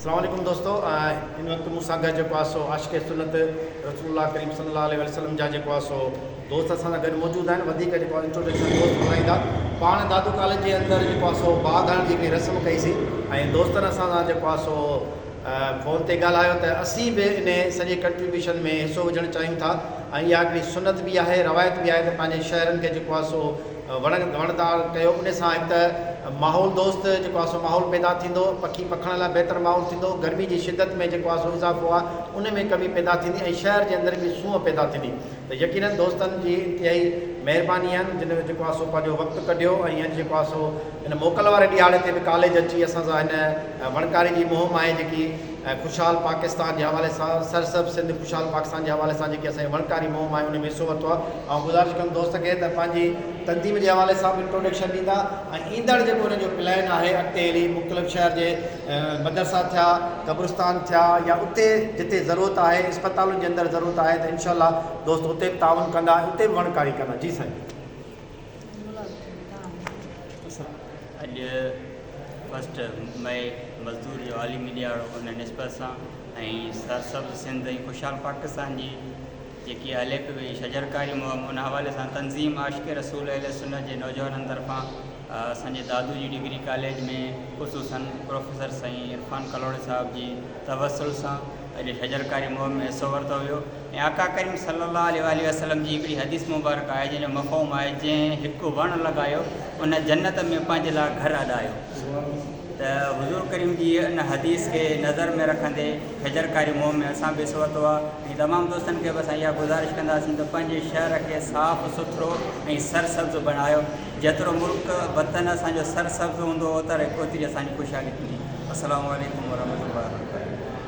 السلام عليڪم دوستو هن وقت مون سان گڏ جيڪو آهي سو عاشق سنت رسول الله ڪريم صلي الله عليه وسلم جا جيڪو آهي سو دوست اسان سان گڏ موجود آهن وڌيڪ جيڪو آهي انٽروڊڪشن دوست ٻڌائيندا پاڻ دادو ڪاليج جي اندر جيڪو آهي سو باغ هڻڻ جي هڪڙي رسم ڪئي سي ۽ دوستن اسان سان جيڪو آهي سو فون تي ڳالهايو ته اسين به ان سڄي ڪنٽريبيوشن ۾ حصو وجهڻ چاهيون ٿا ۽ اها هڪڙي سنت به آهي روايت به آهي ته پنهنجي شهرن کي جيڪو آهي سو وڻ وڻدار ڪيو ان سان هڪ ته ماحول دوست جيڪو آهي سو ماحول پيدا ٿيندو پکي پکڻ لاء بهتر ماحول ٿيندو گرمي جي شدت ۾ جيڪو آهي سو اضافو آهي ان ۾ ڪمي پيدا ٿيندي ۽ شهر جي اندر به سونهن پيدا ٿيندي ته يقينن دوستن جي انتهائي مهرباني آهن جن جيڪو آهي سو پنهنجو وقت ڪڍيو ۽ اڄ جيڪو آهي سو ان موڪل واري ڏيهاڙي تي به ڪاليج اچي اسان سان هن وڻڪاري جي مهم آهي جيڪي خوشحال پاڪستان جي حوالي سان سرسبز سنڌ خوشحال پاڪستان جي حوالي سان جيڪي اسان جي وڻڪاري مهم آهي ان ۾ حصو ورتو آهي. آئون گذارش ڪندم دوست کي ته پنهنجي تنظيم جي حوالي سان به انٽروڊڪشن ڏيندا ۽ ايندڙ جيڪو انهن جو پلان آهي اڳتي هلي مختلف شهر جي مدرسا ٿيا قبرستان ٿيا يا اتي جتي ضرورت آهي اسپتالن جي اندر ضرورت آهي ته انشاء الله دوست اتي به تعاون ڪندا ۽ اتي به وڻڪاري ڪندا جي سائين. اڄ فرسٽ مئي مزدور جو عالمي ڏهاڙو ان نسبت سان ۽ سرسبز سنڌ ۽ خوشحال پاڪستان جي جيڪي هلي پئي وئي شجرڪاري مهم ان حوالي سان تنظيم عاشق رسول اهل سنت جي نوجوانن طرفان اسان جي دادو جي ڊگري ڪاليج ۾ خصوصن پروفيسر سائين عرفان ڪلهوڙي صاحب جي توسل سان اڄ شجرڪاري مهم ۾ حصو ورتو ويو ۽ آقا ڪريم صلّي الله عليه واٰله وسلّم جي هڪڙي حديث مبارڪ آهي جنهن جو مفهوم آهي جنهن هڪ وڻ لڳايو ان جنت ۾ پنهنجي لاء گهر اڏايو ته حضور ڪريم جي ان حديث کي نظر ۾ رکندي شجرڪاري مهم ۾ اسان به حصو ورتو آهي ۽ تمام دوستن کي به اسان اها گذارش ڪنداسين ته پنهنجي شهر کي صاف سٿرو ۽ سرسبز بڻايو جيترو ملڪ وطن اسان جو سرسبز هوندو اوتري اوتري اسان جي خوشحالي ٿيندي السلام عليڪم ورحمة الله وبرڪاته.